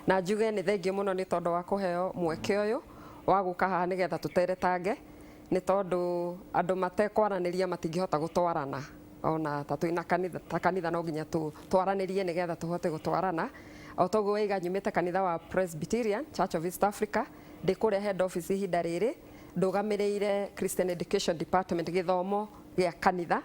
Na njuge nĩ thengio mũno nĩ tondũ wa kũheo mweke ũyũ wa gũka haha nĩgetha tũteretange, nĩ tondũ andũ matekwaranĩria matingĩhota gũtwarana. Ona ta twĩna kanitha, ta kanitha no nginya twaranĩrie nĩgetha tũhote gũtwarana. O toguo waiga nyumĩte kanitha wa Presbyterian Church of East Africa, ndĩ kũrĩa head office ihinda rĩrĩ, ndũgamĩrĩire Christian Education Department, gĩthomo gĩa kanitha,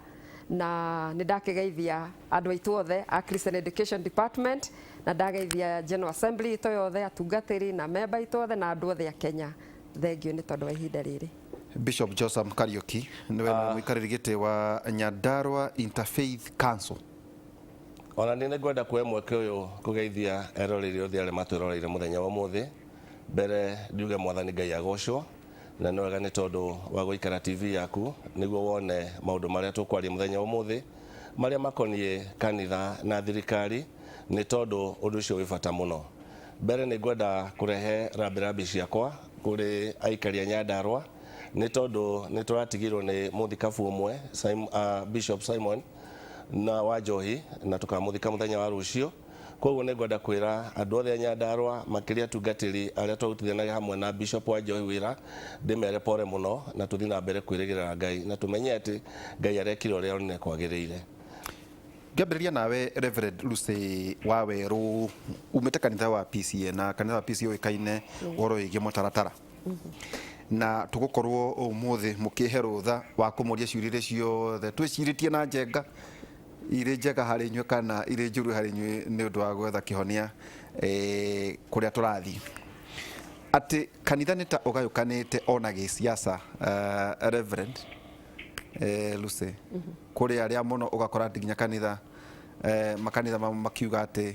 na nĩ ndakĩgeithia andũ aitũ othe a Christian Education Department, na ndageithia General Assembly itũ yothe, atungatĩri na memba aitũ othe na andũ othe a Kenya. Thengio nĩ tondũ wa ihinda rĩrĩ. Bishop Josam Kariuki nĩwe mũikarĩri gĩtĩ wa Nyandarua Interfaith Council. Ona niĩ nĩngwenda kuoya mweke ũyũ kũgeithia eroreri othe arĩa matwĩroreire mũthenya wa ũmũthĩ. Mbere njuge Mwathani Ngai agocwo, na nĩ wega nĩ tondũ wa gũikara TV yaku nĩguo wone maũndũ marĩa tũkwaria mũthenya wa ũmũthĩ marĩa makoniĩ kanitha na thirikari, nĩ tondũ ũndũ ũcio wĩ bata mũno. Mbere nĩ ngwenda kũrehe rambirambi ciakwa kũrĩ aikari a Nyandarua nĩ tondũ nĩ tũratigirwo nĩ mũthikabu ũmwe Bishop Simon na wa Njohi, na tũkamũthika mũthenya wa rũciũ. Koguo nĩ ngwenda kwĩra andũ othe a Nyandarua, makĩria atungatĩri arĩa twarutithanagia hamwe na Bishop wa Njohi wĩra, ndĩmere pole mũno na tũthiĩ na mbere kwĩrĩgĩrĩra Ngai na tũmenye atĩ Ngai arekire ũrĩa onire kwagĩrĩire. Ngĩambĩrĩria nawe Reverend Lucy Wawerũ, umĩte kanitha wa PCA, na kanitha wa PCA ũĩkaine ũhoro wĩgiĩ mũtaratara, na tũgũkorwo ũmũthĩ mũkĩhe rũtha wa kũmũria ciũria iria ciothe twĩcirĩtie na njenga irĩ njega harĩ inyuĩ kana irĩ njũru harĩ inyuĩ, nĩ ũndũ wa gwetha kĩhonia kũrĩa tũrathiĩ. Atĩ kanitha nĩ ta ũgayũkanĩte ona gĩsiasa, Reverend Lucy, kũrĩ arĩa mũno ũgakora atĩ nginya kanitha makanitha mamwe makiuga atĩ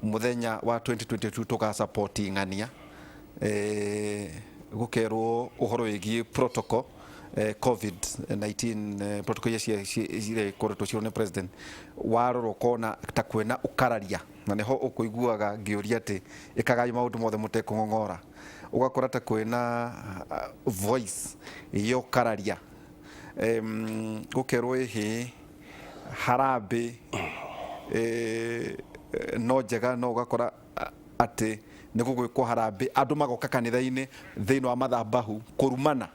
mũthenya wa 2022 tũgasupport ng'ania, gũkerwo ũhoro wĩgiĩ protocol, COVID-19 protocol iria iria ikoretwo cirwo nĩ president. Warora ũkona ta kwĩna ũkararia, na nĩho ũkũiguaga ngĩũria atĩ ĩkagai maũndũ mothe mũtekũng'ong'ora. Ũgakora ta kwĩna voice ya ũkararia, gũkerwo ĩhĩ harambĩ no njega, no ũgakora atĩ nĩ gũgwĩkwo harambĩ, andũ magoka kanitha-inĩ thĩinĩ wa mathabahu kũrumana,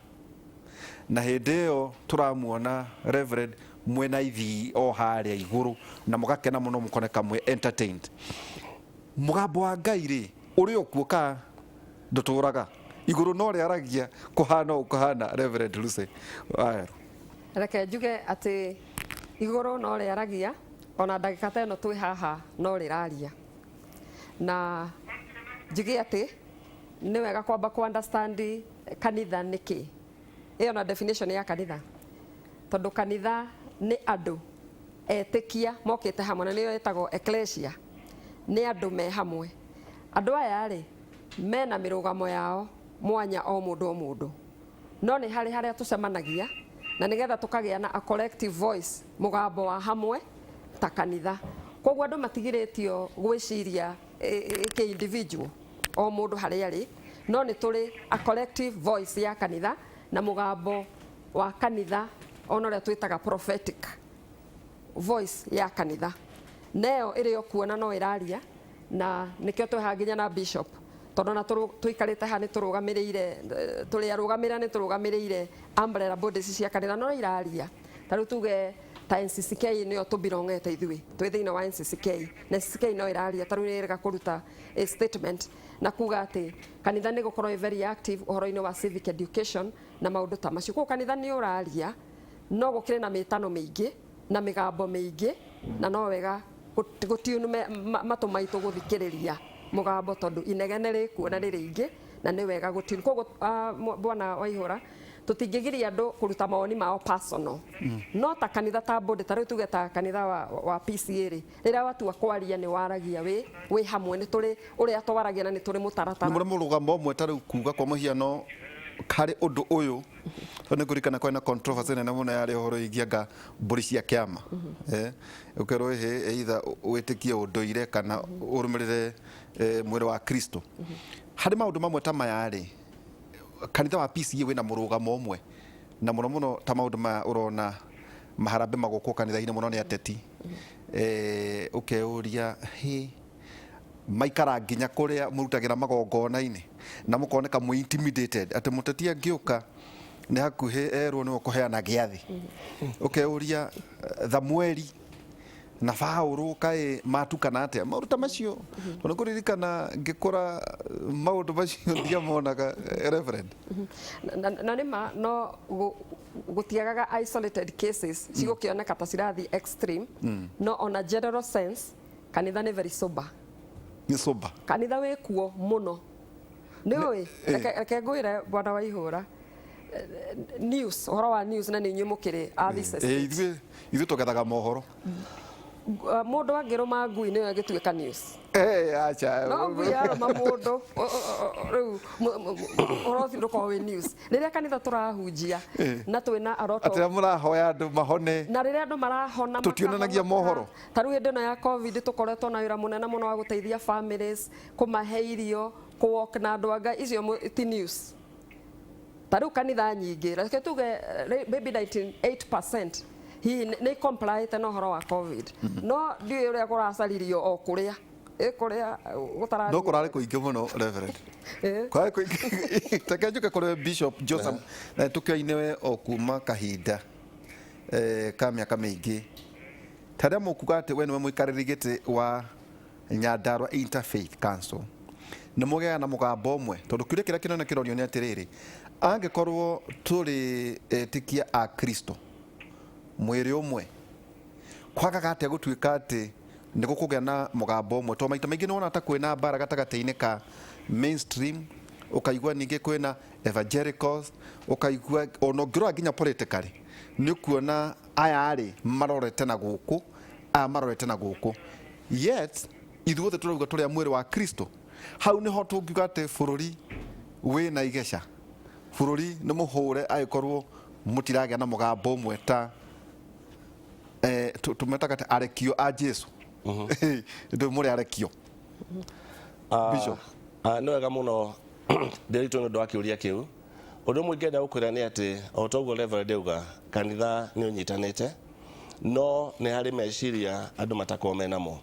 na hĩndĩ ĩyo tũramuona Reverend mwena ithii o harĩa igũrũ na mũgakena mũno, mũkoneka mwĩ entertained. Mũgambo wa Ngai rĩ, ũrĩ o kuo ka ndũtũraga igũrũ no rĩaragia kũhana ũũ kũhana, Reverend Lucy Wawerũ? Reke njuge atĩ igũrũ no rĩaragia, ona ndagĩka ta ĩno twĩ haha no rĩraria. Na njuge atĩ nĩ wega kwamba ku understand kanitha nĩkĩ. Ĩyo na definition ya kanitha, tondũ kanitha nĩ andũ etĩkia mokĩte hamwe, na nĩyo ĩtagwo ecclesia, nĩ andũ me hamwe. Andũ aya rĩ, mena mĩrũgamo yao mwanya o mũndũ o mũndũ, no nĩ harĩ harĩa tũcemanagia na nĩgetha tũkagĩa na a collective voice, mũgambo wa hamwe ta kanitha. Koguo andũ matigirĩtio gwĩciria kĩ individual, o mũndũ harĩa arĩ, no nĩ tũrĩ a collective voice ya kanitha na mũgambo wa kanitha, ona ũrĩa twĩtaga prophetic voice ya kanitha, neyo ĩrĩ o kuo na no ĩraria. Na nĩkĩo twĩ nginya na bishop, tondũ na tũikarĩte haha nĩ tũrũgamĩrĩire, tũrĩ arũgamĩrĩra, nĩ tũrũgamĩrĩire umbrella bodies cia kanitha no iraria. Ta rĩu tuge ta NCCK, nĩyo tũbirongete ithuĩ, twĩ thĩinĩ wa NCCK, na NCCK no ĩraria. Ta rĩu nĩ ĩrega kũruta a statement na kuga atĩ kanitha nĩ gũkorwo ĩ very active ũhoro-inĩ wa civic education na maũndũ ta macio. Koguo kanitha nĩ ũraria, no gũkĩrĩ na mĩtano mĩingĩ na mĩgambo mĩingĩ, na no wega gũtiunu matũ maitũ gũthikĩrĩria mũgambo, tondũ inegene rĩkuo na nĩ rĩingĩ na nĩ wega gũtiunu. Koguo bwana Waihũra, tũtingĩgiria andũ kũruta mawoni mao personal, no ta kanitha, ta body, ta rĩu tuge ta kanitha wa PCA rĩ, rĩrĩa watua kwaria nĩ waragia wĩ hamwe. Nĩ tũrĩ ũrĩa twaragia na nĩ tũrĩ mũtaratara. Nĩ mũrĩ mũrũgamo ũmwe? Ta rĩu kuga kwa mũhiano harĩ ũndũ ũyũ, tondũ nĩ ngũririkana kwarĩ na controversy nene mũno yarĩ ũhoro wĩgiĩ anga mbũri cia kĩama, ũkerwo ĩhĩ either wĩtĩkie ũndũire kana ũrũmĩrĩre mwĩrĩ wa Kristo. Harĩ maũndũ mamwe ta maya rĩ, kanitha wa PCA wĩna mũrũgamo ũmwe, na mũno mũno ta maũndũ maya ũrona maharambĩ magũkwo kanitha-inĩ mũno nĩ ateti, ũkeyũria hĩ Maikara nginya kũrĩa mũrutagĩra magongona-inĩ na mũkoneka mwĩ intimidated atĩ mũteti angĩũka nĩ hakuhĩ erwo nĩwe ũkũheana gĩathĩ. Ũkeyũria Thamueli na Paũlũ kaĩ matukana atĩa maũndũ ta macio, tondũ kũririkana ngĩkũra maũndũ macio ndiamonaga, Reverend. Na nĩ ma no gũtiagaga isolated cases cigũkĩoneka ta cirathiĩ extreme, no on a general sense kanitha nĩ very sober. Nĩ sober. Kanitha wĩ kuo mũno nĩ ũĩ. Reke ngwĩre, bwana wa ihũra, news, ũhoro wa news, na nĩ inyuĩ mũkĩrĩ a this estate. Ithuĩ tũgethaga mohoro. Mũndũ angĩrũma ngui nĩyo ĩgĩtuĩka news. Acha. No ngui yarũma mũndũ rĩu ũhoro ũcio ndũkoragwo wĩ news. Rĩrĩa kanitha tũrahunjia na twĩna a lot of Atĩ mũrahoya andũ mahone. Na rĩrĩa andũ marahona Tũtionanagia makahonoka. Mohoro. Ta rĩu hĩndĩ ĩno ya COVID tũkoretwo na wĩra mũnene mũno wa gũteithia families, kũmahe irio, kũwalk na andũ a Ngai, icio ti news. Ta rĩu kanitha nyingĩ, reke tuge maybe 98% hihi nĩ complyĩte na ũhoro wa COVID, no ndiũĩ ũrĩa kũracaririo o kũrĩa ĩ kũrĩa gũtarathiĩ. No kũrarĩ kũingĩ mũno, Reverend. Kũrarĩ kũingĩ. Reke njũke kũrĩ Bishop Joseph na tũkĩoine we o kuma kahinda ka mĩaka mĩingĩ, ta rĩrĩa mũkuga atĩ we nĩwe mũikarĩri gĩtĩ wa Nyandarua Interfaith Council, nĩ mũgĩaga na mũgambo ũmwe? Tondũ kĩũria kĩrĩa kĩnene kĩrorio nĩ atĩrĩrĩ, angĩkorwo tũrĩ etĩkia a Kristo mwĩrĩ ũmwe, kwagaga atĩa gũtuĩka atĩ nĩ gũkũgĩa na mũgambo ũmwe? Tondũ maita maingĩ nĩ wona ta kwĩna mbara gatagatĩ-inĩ ka mainstream, ũkaigua ningĩ kwĩna evangelicals, ũkaigua ona ũngĩrora nginya politically nĩ ũkuona aya rĩ marorete na gũkũ, aya marorete na gũkũ, yet ithuothe tũrauga tũrĩ a mwĩrĩ wa Kristo. Hau nĩho tũngiuga atĩ bũrũri wĩna igeca, bũrũri nĩ mũhũre angĩkorwo mũtiragĩa na mũgambo ũmwe ta tũmetaga ta arekio a Jesu. Ndũ mũrĩ arekio, Bishop? Nĩ wega mũno ndĩritũ nĩ ũndũ wa kĩũria kĩu. Ũndũ ũmwe ingĩenda gũkwĩra nĩ atĩ o ta ũguo Reverend auga, kanitha nĩ ũnyitanĩte, no nĩ harĩ meciria andũ matakoragwo menamo,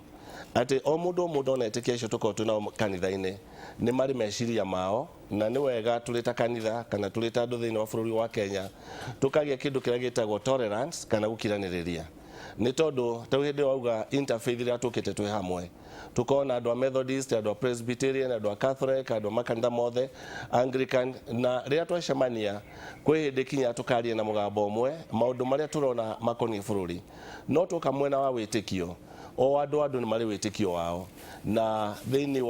atĩ o mũndũ o mũndũ ona etĩkia acio tũkoragwo twĩ nao kanitha-inĩ nĩ marĩ meciria mao, na nĩ wega tũrĩ ta kanitha kana tũrĩ ta andũ thĩinĩ wa bũrũri wa Kenya tũkagĩa kĩndũ kĩrĩa gĩtagwo tolerance kana gũkiranĩrĩria, nĩ tondũ ta rĩu hĩndĩ ĩyo wauga interfaith, rĩrĩa tũkĩte twĩ hamwe tukona andũ a Methodist, andũ a Presbyterian, andũ a Catholic, andũ a makanitha mothe, Anglican, na rĩrĩa twacemania kwĩ hĩndĩ kinya tũkaria na mũgambo ũmwe maũndũ marĩa tũrona makoniĩ bũrũri. No twoka mwena wa wĩtĩkio, o andũ nĩ marĩ wĩtĩkio wao, na thĩinĩ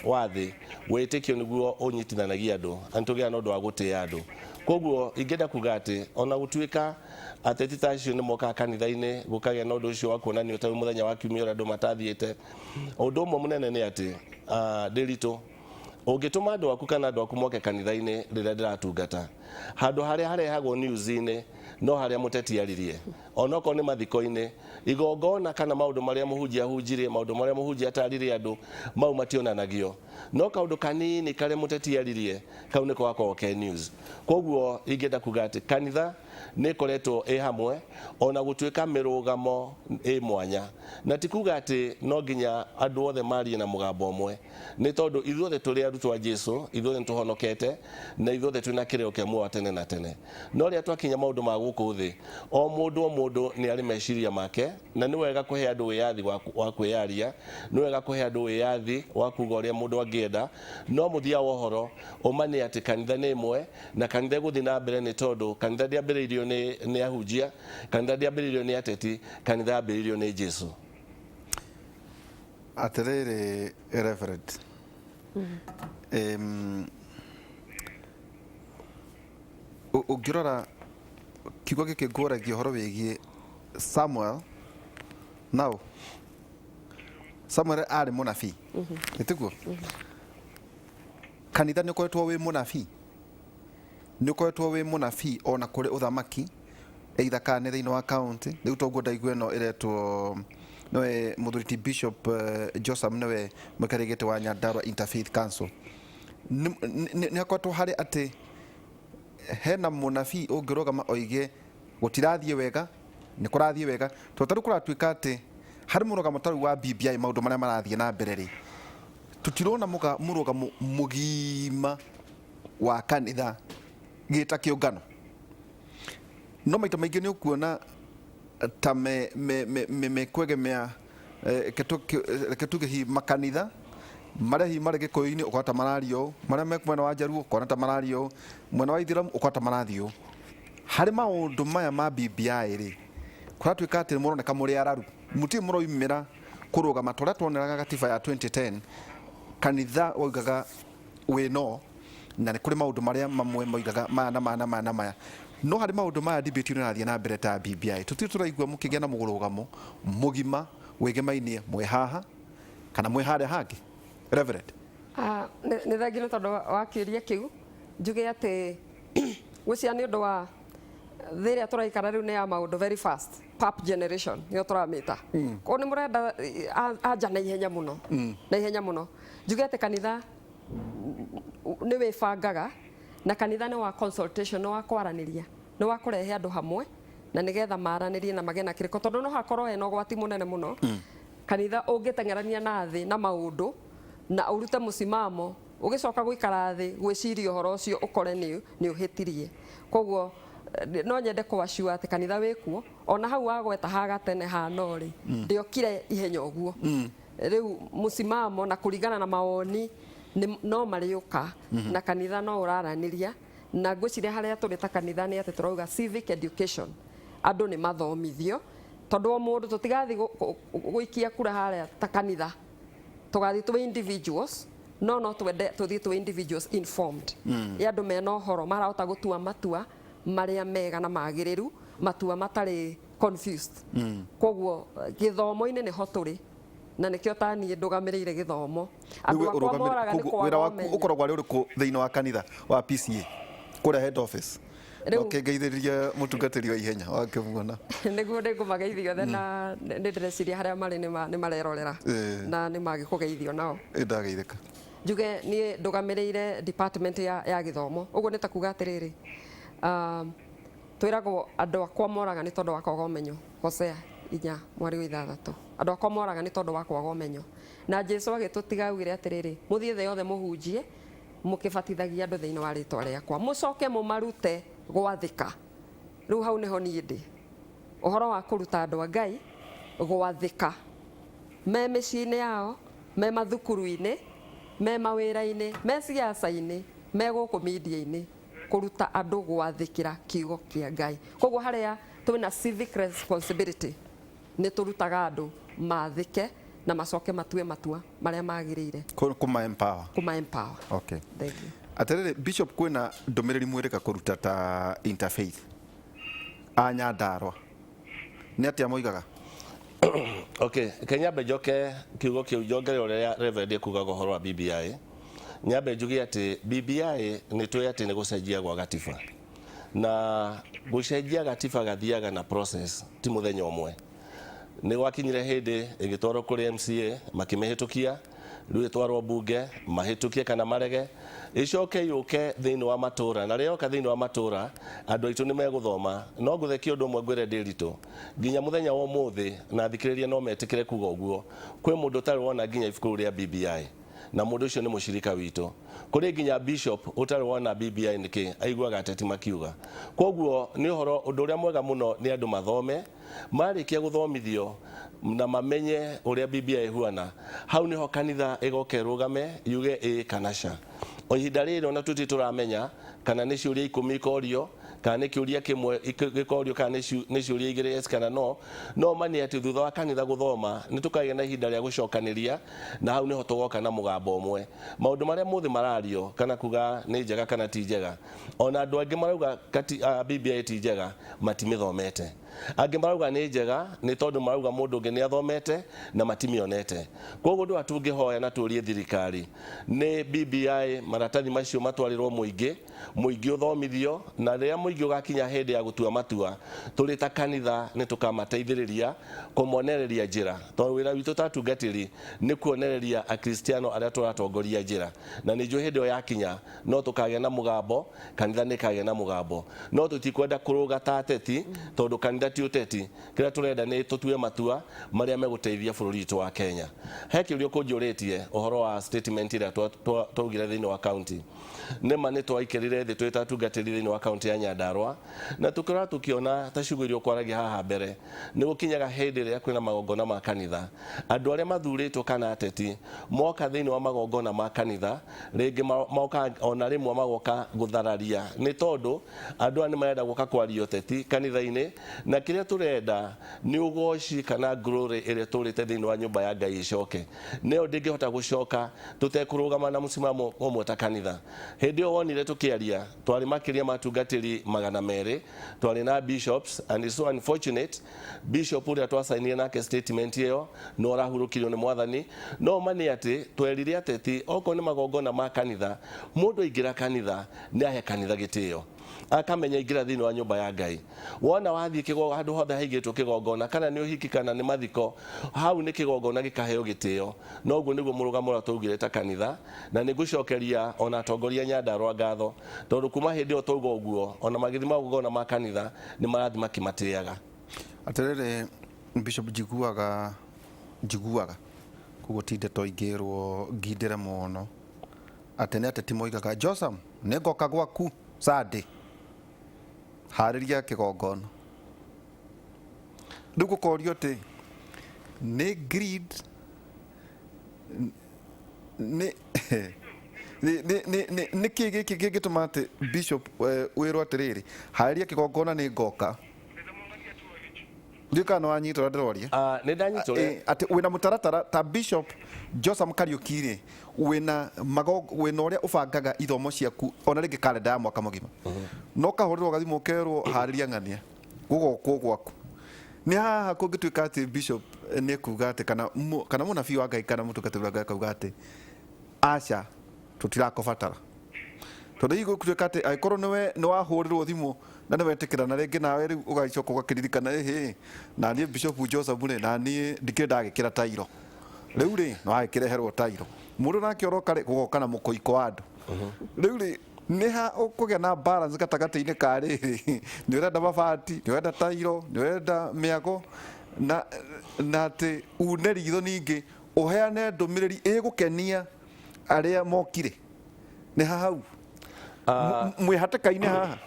wa thĩ wĩtĩkio nĩguo ũnyitithanagia andũ na nĩtũgĩaga na ũndũ wa gũtĩa andũ. Koguo ingĩenda kuga atĩ ona gũtuĩka ateti ta acio nĩ mokaga kanitha-inĩ gũkagĩa na ũndũ ũcio wa kuonanio ta rĩu mũthenya wa kiumia ũrĩa andũ matathiĩte, ũndũ ũmwe mũnene nĩ atĩ ndĩritũ ũngĩtũma andũ aku kana andũ aku moke kanitha-inĩ rĩrĩa ndĩratungata, handũ harĩa harehagwo news-inĩ no harĩa mũteti aririe, onokorwo nĩ mathiko-inĩ, igongona kana maũndũ marĩa mũhunjia ahunjirie, maũndũ marĩa mũhunjia atarire andũ, mau mationanagio, no kaũndũ kanini karĩa mũteti aririe kau nĩko gakoragwo ke news. Koguo ingĩenda kuga atĩ kanitha nĩ ĩkoretwo ĩ hamwe ona gũtuĩka mĩrũgamo ĩ mwanya, na ti kuga atĩ no nginya andũ othe marie na mũgambo ũmwe, nĩ tondũ ithuothe tũrĩ arutwo a Jesu, ithuothe nĩ tũhonokete na ithuothe twĩna kĩrĩro kĩa muoyo wa tene na tene. No rĩrĩa twakinya maũndũ ma gũkũ thĩ, o mũndũ o mũndũ nĩ arĩ meciria make, na nĩ wega kũhe andũ wĩyathi wa kwĩyaria, nĩ wega kũhe andũ wĩyathi wa kuga ũrĩa mũndũ angĩenda, no mũthia wa ũhoro ũma nĩ atĩ kanitha nĩ ĩmwe na kanitha ĩgũthiĩ na mbere, nĩ tondũ kanitha ndĩambĩrĩirio nĩ ahunjia, kanitha ndĩambĩrĩirio nĩ ateti, kanitha yambĩrĩirio nĩ Jesu. Atĩrĩrĩ Reverend, ũngĩrora kiugo gĩkĩ ngũragia ũhoro wĩgiĩ Samuel, now Samuel arĩ mũnabii, ĩtiguo? Kanitha nĩ ũkoretwo wĩ mũnabii, nĩ ũkoretwo wĩ mũnabii ona kũrĩ ũthamaki, either kana nĩ thĩinĩ wa county. Rĩu toguo ndaigua ĩno ĩretwo nĩwe mũthuri ti Bishop Josam, nĩwe mũikarĩri gĩtĩ wa Nyandarua Interfaith Council. Nĩ hakoretwo harĩ atĩ hena mũnabii ũngĩrũgama oige gũtirathiĩ wega, nĩ kũrathiĩ wega? Tondũ tarĩu kũratuĩka atĩ harĩ mũrũgamo tarĩu wa BBI, maũndũ marĩa marathiĩ na mbere rĩ, Tutirona mũrũgamo mũgima wa kanitha gĩta kĩũngano, no maita maingĩ nĩ ũkuona ta mekwegemea, reke tuge hihi makanitha marĩa hihi marĩ Gĩkũyũ-inĩ, ũkona ta mararia ũũ, marĩa me mwena wa Njaruo ũkona ta mararia ũũ, mwena wa Ithĩramu ũkona ta marathiĩ ũũ. Harĩ maũndũ maya ma BBI rĩ, kũratuĩka atĩ mũroneka mũrĩ araru, mũtirĩ mũroimĩra kũrũgama ta ũrĩa tuoneraga gatiba ya 2010, kanitha waugaga wĩ no na nĩ kũrĩ maũndũ marĩa mamwe moigaga maya na maya na maya na maya. No harĩ maũndũ maya, debate ĩno ĩrathiĩ na mbere ta BBI, tũtirĩ tũraigua mũkĩgĩa na mũrũgamo mũgima wĩgemainie mwĩ haha kana mwĩ harĩa hangĩ, Reverend. Ah, nĩ thengi nĩ tondũ wa kĩũria kĩu. Njuge atĩ gwĩcia nĩ ũndũ wa thĩ ĩrĩa tũraikara rĩu nĩ ya maũndũ very fast, pap generation nĩyo tũramĩta. Koguo nĩ mũrenda anja na ihenya mũno, na ihenya mũno. Njuge atĩ kanitha nĩ wĩbangaga, na kanitha nĩ wa consultation, nĩ wa kwaranĩria, nĩ wa kũrehe andũ hamwe na nĩgetha maranĩrie na magĩe na kĩrĩko, tondũ no hakorwo hena ũgwati mũnene mũno kanitha ũngĩteng'erania na thĩ na maũndũ na ũrute mũsimamo, ũgĩcoka gũikara thĩ gwĩciria ũhoro ũcio ũkore nĩ ũhĩtirie. Koguo no nyende kũacua atĩ kanitha wĩkuo. Ona hau wagweta ha gatene ha no rĩ, ndĩokire ihenya ũguo. Rĩu mũsimamo na kũringana na mawoni no marĩũka, na kanitha no ũraranĩria. Na ngwĩciria harĩa tũrĩ ta kanitha nĩ atĩ tũrauga civic education, andũ nĩ mathomithio, tondũ o mũndũ tũtigathiĩ gũikia kura harĩa ta kanitha, tũgathiĩ twĩ individuals, no twende tũthiĩ twĩ individuals informed, ya andũ mena ũhoro marahota gũtua matua marĩa mega na magĩrĩru, matua matarĩ confused. Koguo gĩthomo-inĩ nĩho tũrĩ, na nĩkĩo ta niĩ ndũgamĩrĩire gĩthomo. Andũ Rĩu akwa moraga nĩ koguo wĩra kwaga waku ũmenyo. Ũkoragwo arĩ ũrĩkũ thĩinĩ wa kanitha wa PCA kũrĩa head office? Ũkĩngeithĩria mũtungatĩri wa ihenya wakĩmuona. Nĩguo, nĩ ngũmageithia othe, na nĩ ndĩreciria harĩa marĩ nĩ marerorera na nĩ magĩkũgeithio nao. Ndageithĩka. Njuge niĩ ndũgamĩrĩire department ya gĩthomo. Ũguo nĩ ta kuga atĩrĩrĩ, twĩragwo andũ akwa moraga nĩ tondũ wa kwaga ũmenyo, Hosea 4:6, andũ akwa moraga nĩ tondũ wa kwaga ũmenyo. Na Jesu agĩtũtiga augire atĩrĩrĩ, mũthiĩ thĩ yothe mũhunjie mũkĩbatithagia andũ thĩinĩ wa rĩtwa rĩakwa, mũcoke mũmarute gwathĩka. Rĩu hau nĩho niĩ ndĩ, ũhoro wa kũruta andũ a Ngai gwathĩka me mĩciĩ-inĩ yao, me mathukuru-inĩ, me mawĩra-inĩ, me ciaca-inĩ, me gũkũ media-inĩ, kũruta andũ gwathĩkĩra kiugo kĩa Ngai. Koguo harĩa twĩna civic responsibility nĩ tũrutaga andũ mathĩke na macoke matue matua marĩa magĩrĩire. Kũma empower. Kũma empower. Okay. Thank you. Atĩrĩrĩ Bishop, kwĩna ndũmĩrĩri mwĩrĩka kũruta ta interfaith a Nyandarua, nĩ atĩa moigaga? Okay, ke nyambe njoke kiugo kĩu njongerere ũrĩa Reverend ekugaga ũhoro wa BBI. Nyambe njuge atĩ BBI nĩ tũĩ atĩ nĩ gũcenjia gwa gatiba, na gũcenjia gatiba gathiaga na process, ti mũthenya ũmwe. Nĩ gwakinyire hĩndĩ ĩgĩtwarwo kũrĩ MCA, makĩmĩhĩtũkia. Rĩu ĩtwarwo mbunge, mahĩtũkie kana marege, ĩcoke yũke thĩinĩ wa matũra. Na rĩrĩa yoka thĩinĩ wa matũra, andũ aitũ nĩ megũthoma. No ngũthekie ũndũ ũmwe ngwĩre ndĩritũ, nginya mũthenya wa ũmũthĩ, na thikĩrĩria no metĩkĩre kuga ũguo, kwĩ mũndũ ũtarĩ wona nginya ibuku rĩu rĩa BBI, na mũndũ ũcio nĩ mũcirika witũ. Kũrĩ nginya bishop ũtarĩ wona BBI nĩkĩ, aiguaga ateti makiuga. Koguo nĩ ũhoro, ũndũ ũrĩa mwega mũno nĩ andũ mathome. Marĩkia gũthomithio na mamenye ũrĩa BBI ĩhuana, hau nĩho kanitha ĩgoka ĩrũgame yuge ĩĩ kana ca. O ihinda rĩrĩ ona tũtirĩ tũramenya kana nĩ ciũria 10 ikorio, kana nĩ kĩũria kĩmwe gĩkorio, kana nĩ ciũria 2, yes kana no. No ma nĩ atĩ thutha wa kanitha gũthoma, nĩ tũkagĩa na ihinda rĩa gũcokanĩria, na hau nĩho tũgoka na mũgambo ũmwe. Maũndũ marĩa mũthĩ marario kana kuga nĩ njega kana ti njega, ona andũ angĩ marauga BBI ti njega matimĩthomete, angĩ marauga nĩ njega nĩ tondũ marauga mũndũ ũngĩ nĩ athomete na matimĩonete. Koguo ũndũ wa tũngĩhoya na tũrie thirikari nĩ BBI maratathi macio matwarĩrwo mũingĩ, mũingĩ ũthomithio, na rĩrĩa mũingĩ ũgakinya hĩndĩ ya gũtua matua, tũrĩ ta kanitha nĩ tũkamateithĩrĩria kũmonereria njĩra, tondũ wĩra witũ ta atungatĩri nĩ kuonereria akristiano arĩa tũratongoria njĩra. Na nĩ njũĩ hĩndĩ ĩyo yakinya no tũkagĩa na mũgambo, kanitha nĩ ĩkagĩa na mũgambo, no tũtikwenda kũrũga ta ateti, tondũ kanitha Tũrenda ti ũteti, kĩrĩa tũrenda nĩ tũtue matua marĩa megũteithia bũrũri witũ wa Kenya. He kĩũria ũkũnjũrĩtie ũhoro wa statement ĩrĩa twaugire thĩinĩ wa county. Nĩma nĩ twaikarire thĩ twĩ ta atungatĩri thĩinĩ wa county ya Nyandarua na tũkĩrora tũkĩona ta ciugo iria ũkwaragia haha mbere, nĩ gũkinyaga hĩndĩ ĩrĩa kwĩna magongona ma kanitha, andũ arĩa mathurĩtwo kana ateti moka thĩinĩ wa magongona ma kanitha, rĩngĩ moka ona rĩmwe magoka gũthararia, nĩ tondũ andũ aya nĩ marenda gũka kwaria ũteti kanitha-inĩ, na kĩrĩa tũrenda nĩ ũgoci kana glory ĩrĩa tũrĩte thĩinĩ wa nyũmba ya Ngai ĩcoke. Nĩyo ndĩngĩhota gũcoka tũtekũrũgama na mũsimamo ũmwe ta kanitha. Hĩndĩ ĩyo wonire tũkĩaria, twarĩ makĩria ma atungatĩri 200, twarĩ na bishops, and it's so unfortunate bishop ũrĩa twacainire nake statement ĩyo no arahurũkirio nĩ Mwathani. No ma nĩ atĩ twerire ateti okorwo nĩ magongona ma kanitha, mũndũ aingĩra kanitha nĩ ahe kanitha gĩtĩo, akamenya aingĩra thĩinĩ wa nyũmba ya Ngai. Wona wathiĩ handũ hothe haigĩtwo kĩgongona, kana nĩ ũhiki kana nĩ mathiko, hau nĩ kĩgongona gĩkaheo gĩtĩo. Noguo nĩguo mũrũgamo ũrĩa twaugire ta kanitha, na nĩ ngũcokeria ona atongoria Nyandarua ngatho, tondũ kuma hĩndĩ ĩyo twauga ũguo, ona magĩthiĩ magongona ma kanitha nĩ marathiĩ makĩmatĩaga. Atĩrĩrĩ Bishop, njiguaga njiguaga koguo ti ndeto ingĩrwo ngindĩre mũno, atĩ nĩ ateti moigaga Josam, nĩ ngoka gwaku Sunday, harĩria kĩgongona. Rĩu gũkorio atĩ nĩ greed, nĩ nĩ nĩ nĩ nĩ kĩ gĩkĩ kĩngĩtũma atĩ bishop wĩrwo atĩrĩrĩ, harĩria kĩgongona nĩ ngoka? Ndiũĩ kana nĩ wanyita ũrĩa ndĩroria. Nĩ ndanyita ũrĩa. Atĩ wĩna mũtaratara ta Bishop Josam Kariuki rĩ, wĩna wĩna ũrĩa ũbangaga ithomo ciaku ona rĩngĩ kalenda ya mwaka mũgima, no kahũrĩrwo gathimũ ũkerwo harĩria ng'ania gũgokwo gwaku. Nĩ haha kũngĩtuĩka atĩ bishop nĩ kuga atĩ kana mũnabii wa Ngai kana mũtungatĩri wa Ngai akauga atĩ aca, tũtirakũbatara, tondũ hihi gũtuĩka atĩ angĩkorwo nĩwe nĩ wahũrĩrwo thimũ na nĩ wetĩkĩra, na rĩngĩ nawe rĩu ũgacoka ũgakĩririkana, ĩhĩ, na niĩ Bishop Joseph rĩ, na niĩ ndikĩrĩ ndagĩkĩra tairo, rĩu rĩ nĩ wagĩkĩreherwo tairo, mũndũ nake oroka rĩ, gũgoka na mũkũiko wa andũ. Rĩu rĩ, nĩ ha ũkũgĩa na balance gatagatĩ-inĩ ka rĩrĩ, nĩ ũrenda mabati, nĩ ũrenda tairo, nĩ ũrenda mĩago, na atĩ une ritho ningĩ ũheane ndũmĩrĩri ĩgũkenia arĩa mokire? Nĩ ha hau mwĩ hatĩka-inĩ haha?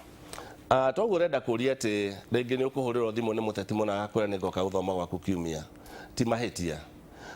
Toguo ũrenda kũria atĩ rĩngĩ nĩ ũkũhũrĩrwo thimũ nĩ mũteti mũna agakwĩra nĩ ngoka gũthoma gwaku kiumia, ti mahĩtia,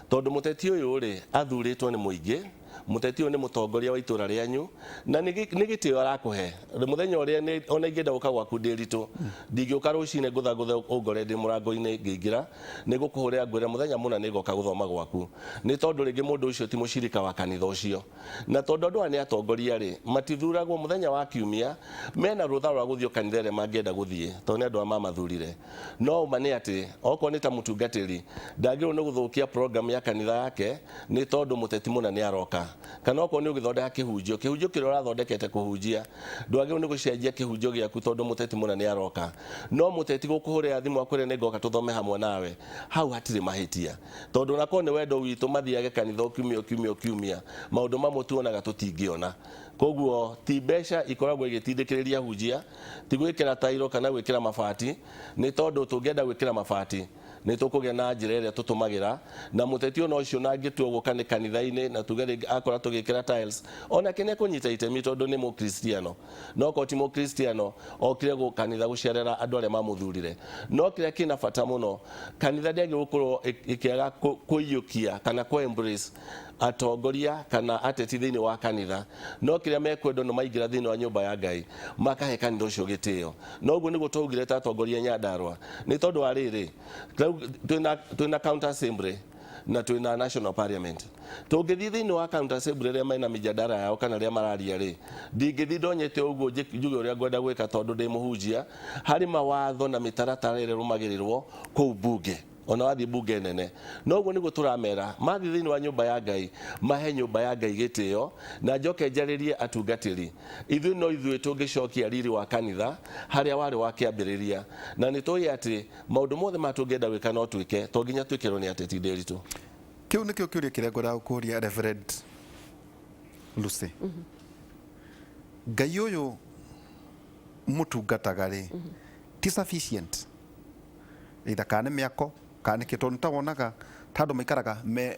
tondũ mũteti ũyũ rĩ athurĩtwo nĩ mũingĩ, mũteti ũyũ nĩ mũtongoria wa itũra rĩanyu, na nĩ gĩtĩo arakũhe. Mũthenya ũrĩa ona ingĩenda gũka gwaku ndĩ ritũ, ndingĩũka rũcinĩ ngũthangũthe ũngore ndĩ mũrango-inĩ ngĩingĩra, nĩ ngũkũhũrĩra ngwĩre mũthenya mũna nĩ ngoka gũthoma gwaku, nĩ tondũ rĩngĩ mũndũ ũcio ti mũcirika wa kanitha ũcio. Na tondũ andũ aya nĩ atongoria rĩ, matithuragwo mũthenya wa kiumia, mena rũtha rwa gũthiĩ kanitha ĩrĩa mangĩenda gũthiĩ, tondũ nĩ andũ aya mamathurire. No ũma nĩ atĩ okorwo nĩ ta mũtungatĩri, ndagĩrĩirwo nĩ gũthũkia program ya kanitha yake nĩ tondũ mũteti mũna nĩ aroka. Kana okorwo nĩ ũgĩthondeka kĩhunjio, kĩhunjio kĩrĩa ũrathondekete kũhunjia, ndwagĩrĩirwo nĩ gũcenjia kĩhunjio gĩaku tondũ mũteti mũna nĩ aroka. No mũteti gũkũhũrĩra thimũ akwĩre nĩ ngoka tũthome hamwe nawe, hau hatirĩ mahĩtia. Tondũ onakorwo nĩ wendo witũ mathiage kanitha o kiumia o kiumia o kiumia, maũndũ mamwe tuonaga tũtingĩona. Koguo ti mbeca ikoragwo igĩtindĩkĩrĩria hunjia, ti gwĩkĩra tairo kana gwĩkĩra mabati, nĩ tondũ tũngĩenda gwĩkĩra mabati nĩ tũkũgĩa na njĩra ĩrĩa tũtũmagĩra, na mũteti ona ũcio na angĩtua gũka nĩ kanitha-inĩ na tuge rĩngĩ akora tũgĩkĩra tiles, onake nĩ ekũnyita itemi tondũ nĩ mũkristiano. No korwo ti mũkristiano, okire kanitha gũcerera andũ arĩa mamũthurire. No kĩrĩa kĩna bata mũno, kanitha ndĩagĩrĩirwo gũkorwo ĩkĩaga kũiyũkia kana kũ embrace atongoria kana ateti thĩinĩ wa kanitha. No kĩrĩa mekwendwo nĩ maingĩra thĩinĩ wa nyũmba ya Ngai makahe kanitha ũcio gĩtĩo. No ũguo nĩguo twaugire ta atongoria Nyandarua, nĩ tondũ wa rĩrĩ, twĩna county assembly na twĩna national parliament. Tũngĩthiĩ thĩinĩ wa county assembly rĩrĩa mena mĩjadara yao kana rĩrĩa mararia rĩ, ndingĩthiĩ ndonyete ũguo njuge ũrĩa ngwenda gwĩka tondũ ndĩ mũhunjia. Harĩ mawatho na mĩtaratara ĩrĩa ĩrũmagĩrĩrwo kũu bunge, ona wathiĩ bunge nene. No ũguo nĩguo tũramera mathiĩ thĩinĩ wa nyũmba ya Ngai, mahe nyũmba ya Ngai gĩtĩo. Na njoke njarĩrie atungatĩri, ithuĩ no ithuĩ tũngĩcokia riri wa kanitha harĩa warĩ wa kĩambĩrĩria. Na nĩ tũĩ atĩ maũndũ mothe ma tũngĩenda gwĩka no twĩke, to nginya twĩkĩrwo nĩ ateti ndĩritũ. Kĩu nĩkĩo kĩũria kĩrĩa ngwendaga gũkũria, Reverend Lucy. Ngai ũyũ mũtungataga rĩ, ti sufficient? Either kana nĩ mĩako kana nĩ kĩ, tondũ nĩtawonaga ta andũ maikaraga me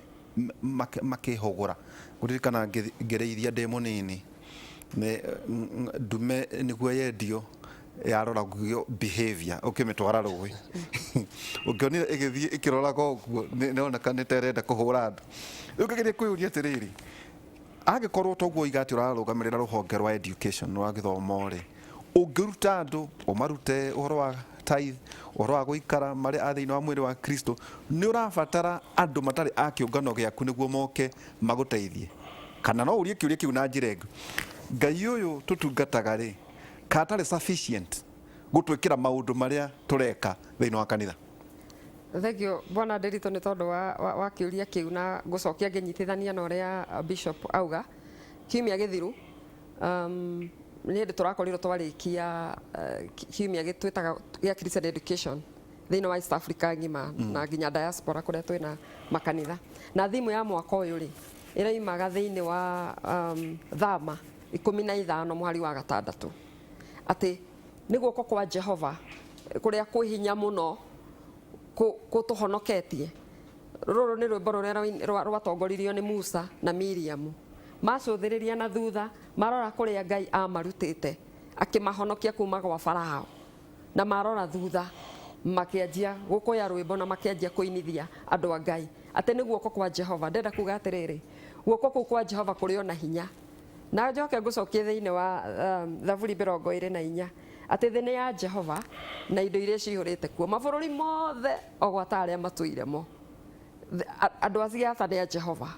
makĩhũgũra. Ngũririkana ngĩrĩithia ndĩ mũnini, ndume nĩguo yendio yaroragio behavior ũkĩmĩtwara rũĩ. Ũngĩonire ĩgĩthiĩ ĩkĩroraga ũguo, nĩoneka nĩ ta ĩrenda kũhũra andũ. Rĩu ngĩgeria kwĩyũria atĩrĩrĩ, angĩkorwo toguo oiga atĩ ũrarũgamĩrĩra rũhonge rwa education rwa gĩthomo rĩ, ũngĩruta andũ ũmarute ũhoro wa tithe, ũhoro wa gũikara marĩ a thĩinĩ wa mwĩrĩ wa Kristo, nĩ ũrabatara andũ matarĩ a kĩũngano gĩaku nĩguo moke magũteithie? Kana no ũrie kĩũria kĩu na njĩra ĩngĩ, Ngai ũyũ tũtungataga rĩ, kana atarĩ sufficient gũtwĩkĩra maũndũ marĩa tũreka thĩinĩ wa kanitha? Thengio Bwana Ndiritu nĩ tondũ wa kĩũria kĩu, na ngũcokia ngĩnyitithania na ũrĩa Bishop auga. Kiumia gĩthiru nĩ hĩndĩ tũrakorirwo twarĩkia kiumia twĩtaga gĩa Christian Education thĩinĩ wa East Africa ng'ima na nginya diaspora kũrĩa twĩna makanitha. Na thimũ ya mwaka ũyũ rĩ, ĩraimaga thĩinĩ wa Thama 15 mũhari wa 6, atĩ nĩ guoko kwa Jehova kũrĩa kwĩ hinya mũno kũtũhonoketie. Rũrũ nĩ rwĩmbo rũrĩa rwatongoririo nĩ Musa na Miriamu. Macũthĩrĩria na thutha, marora kũrĩa Ngai amarutĩte, akĩmahonokia kuma gwa Farao. Na marora thutha, makĩanjia gũkũya rwĩmbo na makĩanjia kũinithia andũ a Ngai atĩ nĩ guoko kwa Jehova. Ndĩrenda kuga atĩrĩrĩ, guoko kũu kwa Jehova kũrĩ ona hinya. Na njoke ngũcokie thĩinĩ wa Thaburi 24 atĩ thĩ nĩ ya Jehova na indo iria cihũrĩte kuo, mabũrũri mothe o gwata arĩa matũire mo. Andũ a siasa nĩ a Jehova,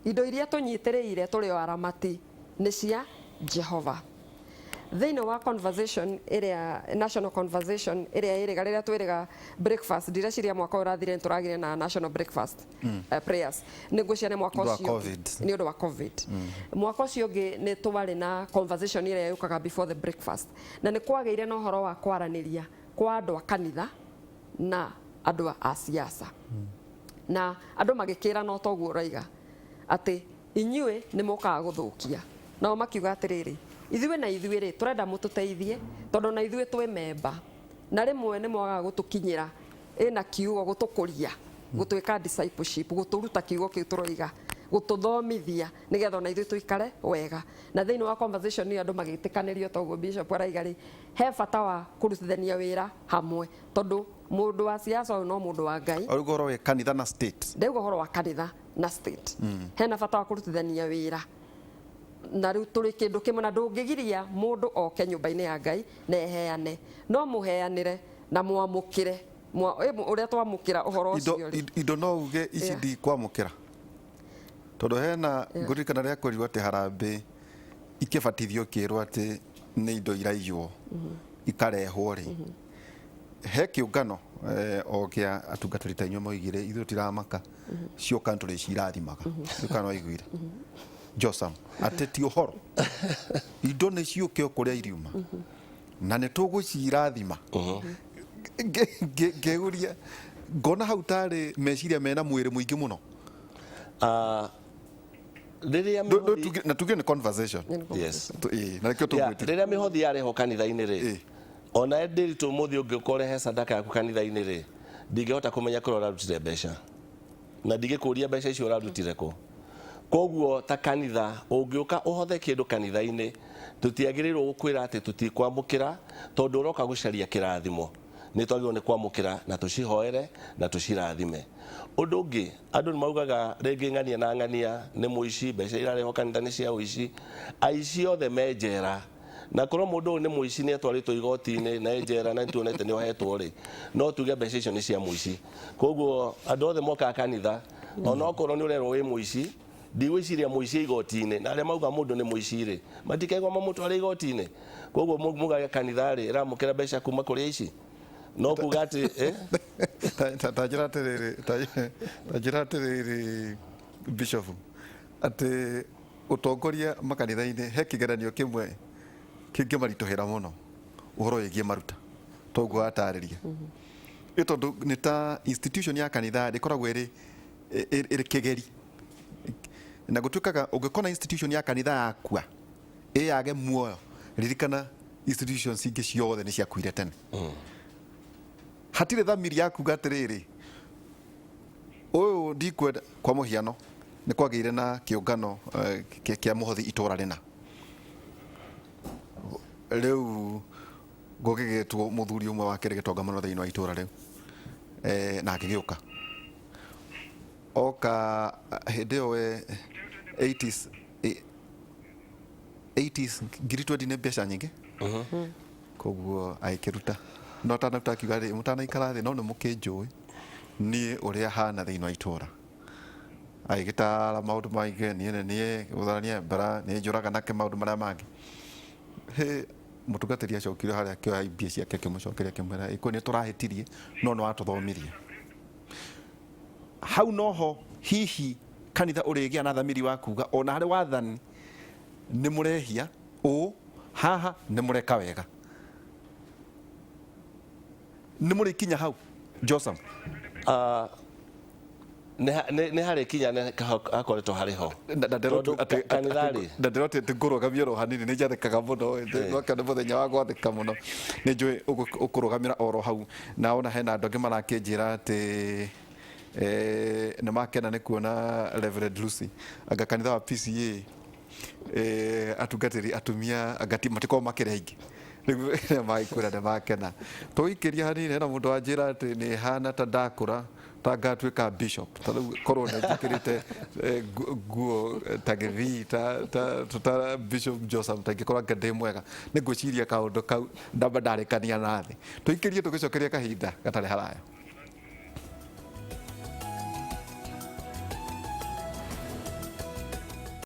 indo iria tũnyitĩrĩire tũrĩ o aramati nĩ cia Jehova. Thĩinĩ wa conversation ĩrĩa national conversation ĩrĩa ĩrĩga rĩrĩa twĩrĩga breakfast, ndireciria mwaka ũyũ ũrathire nĩ tũragire na national breakfast prayers, nĩ ngwĩciria nĩ mwaka Ũndũ wa ũcio COVID. Nĩ ũndũ wa COVID. Mwaka ũcio ũngĩ nĩ twarĩ na conversation ĩrĩa yũkaga before the breakfast, na nĩ kwagĩire na ũhoro wa kwaranĩria kwa andũ a kanitha na andũ a siasa, na andũ magĩkĩra no toguo ũroiga atĩ inyuĩ nĩ mũkaga gũthũkia. Nao makiuga atĩrĩrĩ, ithuĩ na ithuĩ rĩ, tũrenda mũtũteithie tondũ na ithuĩ twĩ memba, na rĩmwe nĩ mwagaga gũtũkinyĩra ĩna kiugo, gũtũkũria, gũtwĩka discipleship, gũtũruta kiugo kĩu tũroiga, gũtũthomithia nĩgetha ona ithuĩ tũikare wega. Na thĩinĩ wa conversation ĩyo andũ magĩtĩkanĩrio toguo Bishop araiga rĩ, he bata wa kũrutithania wĩra hamwe, tondũ mũndũ wa siasa ũyũ no mũndũ wa Ngai. Ũrauga ũhoro wĩ kanitha na state. Ndauga ũhoro wa kanitha na state. Hena bata wa kũrutithania wĩra, na rĩu tũrĩ kĩndũ kĩmwe, na ndũngĩgiria mũndũ oke nyũmba-inĩ ya Ngai na eheane, no mũheanĩre na mwamũkĩre ũrĩa twamũkĩra ũhoro ũcio rĩ. Indo no uge ici ndikwamũkĩra, tondũ hena ngũririkana rĩa kwĩrirwo atĩ harambĩ ikĩbatithio kĩrwo atĩ nĩ indo iraiywo ikarehwo rĩ, he kĩũngano o kĩa atungatĩri ta inyuĩ moigire ithuĩ tũtiramaka, cioka nĩ tũrĩcirathimaga. Nĩ waiguire Josam atĩ ti ũhoro, indo nĩ ciũke o kũrĩa iriuma na nĩ tũgũcirathima. Ngĩũria ngona hau tarĩ meciria mena mwĩrĩ mũingĩ mũno. Rĩrĩa mĩhothi Na tuge nĩ conversation. Yes. Na nĩkĩo Yeah, tũgwĩtire. Rĩrĩa mĩhothi yarehwo kanitha-inĩ rĩ, ona Ndiritu mũthĩ ũngĩũka ũrehe sadaka yaku kanitha-inĩ rĩ, ndingĩhota kũmenya kũrĩa ũrarutire mbeca, na ndingĩkũria mbeca icio ũrarutire kũ. Koguo ta kanitha ũngĩũka ũhothe kĩndũ kanitha-inĩ, tũtiagĩrĩirwo gũkwĩra atĩ tũtikwamũkĩra, tondũ ũroka gũcaria kĩrathimo. Nĩ twagĩrĩirwo nĩ kwamũkĩra na tũcihoere na tũcirathime. Ũndũ ũngĩ, andũ nĩ maugaga rĩngĩ ng'ania na ng'ania nĩ mũici, mbeca irarehwo kanitha nĩ cia ũici. Aici othe me njera. Na korwo mũndũ ũyũ nĩ mũici nĩ atwarĩtwo igoti-inĩ na e njera na nĩtuonete nĩ ohetwo rĩ, no tuge mbeca icio nĩ cia mũici. Koguo andũ othe mokaga kanitha, onokorwo nĩ ũrerwo wĩ mũici, ndigwĩciria mũici igoti-inĩ, na arĩa mauga mũndũ nĩ mũici rĩ, matikaigua mamũtware igoti-inĩ. Koguo mugage kanitha rĩ, ĩramũkĩra mbeca kuma kũrĩ aici. No kuga atĩ, eh? Ta njĩra atĩrĩrĩ, ta njĩra atĩrĩrĩ Bishop, atĩ ũtongoria makanitha-inĩ he kĩgeranio kĩmwe kĩngĩmaritũhĩra mũno, ũhoro wĩgiĩ maruta toguo watarĩria. Ĩ tondũ nĩ ta institution ya kanitha ĩkoragwo ĩrĩ kĩgeri, na gũtuĩkaga ũngĩkona institution ya kanitha yakua ĩyage muoyo, ririkana institutions ingĩ ciothe nĩ ciakuire tene. Hatirĩ thamiri ya kuga atĩrĩrĩ, ũyũ ndikwenda. Kwa mũhiano, nĩ kwagĩire na kĩũngano kĩa mũhothi itũra rĩna. Rĩu gũgĩgĩtwo mũthuri ũmwe wakĩrĩ gĩtonga mũno thĩinĩ wa itũra rĩu, na akĩgĩũka oka hĩndĩ ĩyo we 80s, 80s, 20,000 nĩ mbeca nyingĩ. Koguo agĩkĩruta, no atanaruta akiuga rĩ, mũtanaikara thĩ no nĩ mũkĩnjũĩ niĩ ũrĩa hana thĩinĩ wa itũra. Agĩgĩtara maũndũ maingĩ, niĩ nĩ niĩ gũtharania mbara, nĩ njũraga nake maũndũ marĩa mangĩ. Hĩ, mũtungatĩri acokire harĩa, akĩoya mbia ciake, akĩmũcokeria, akĩmwĩra, ĩkũ nĩ tũrahĩtirie, no nĩ watũthomirie. Hau noho hihi kanitha ũrĩgĩa na thamiri wa kuga ona harĩ wathani nĩ mũrehia ũũ, haha nĩ mũreka wega. Nĩ mũrĩkinya hau, Josam? Nĩ harĩ kinya, nĩ hakoretwo harĩ ho. Na Tondũ kanitha rĩ, na ndĩroti atĩ ngũrũgamia oro hanini, nĩ njathĩkaga mũno. Noka nĩ mũthenya wa gwathĩka mũno, nĩ njũĩ ũkũrũgamĩra oro hau. Na ona hena andũ angĩ marakĩnjĩra atĩ nĩ makena nĩ kuona Reverend Lucy, anga kanitha wa PCA atungatĩri atumia anga matikoragwo makĩrĩ aingĩ. Rĩu magĩkwĩra nĩ makena. Tũgĩikĩria hanini, hena mũndũ wanjĩra atĩ nĩ hana ta ndakũra ta ngatuĩka bishop, ta rĩu korwo nĩ njĩkĩrĩte nguo ta gĩthii ta Bishop Josam, ta ingĩkorwo anga ndĩ mwega. Nĩ ngwĩciria kaũndũ kau ndamba ndarĩkania na thĩ. Tũikĩrie, tũgĩcokeria kahinda gatarĩ haraya.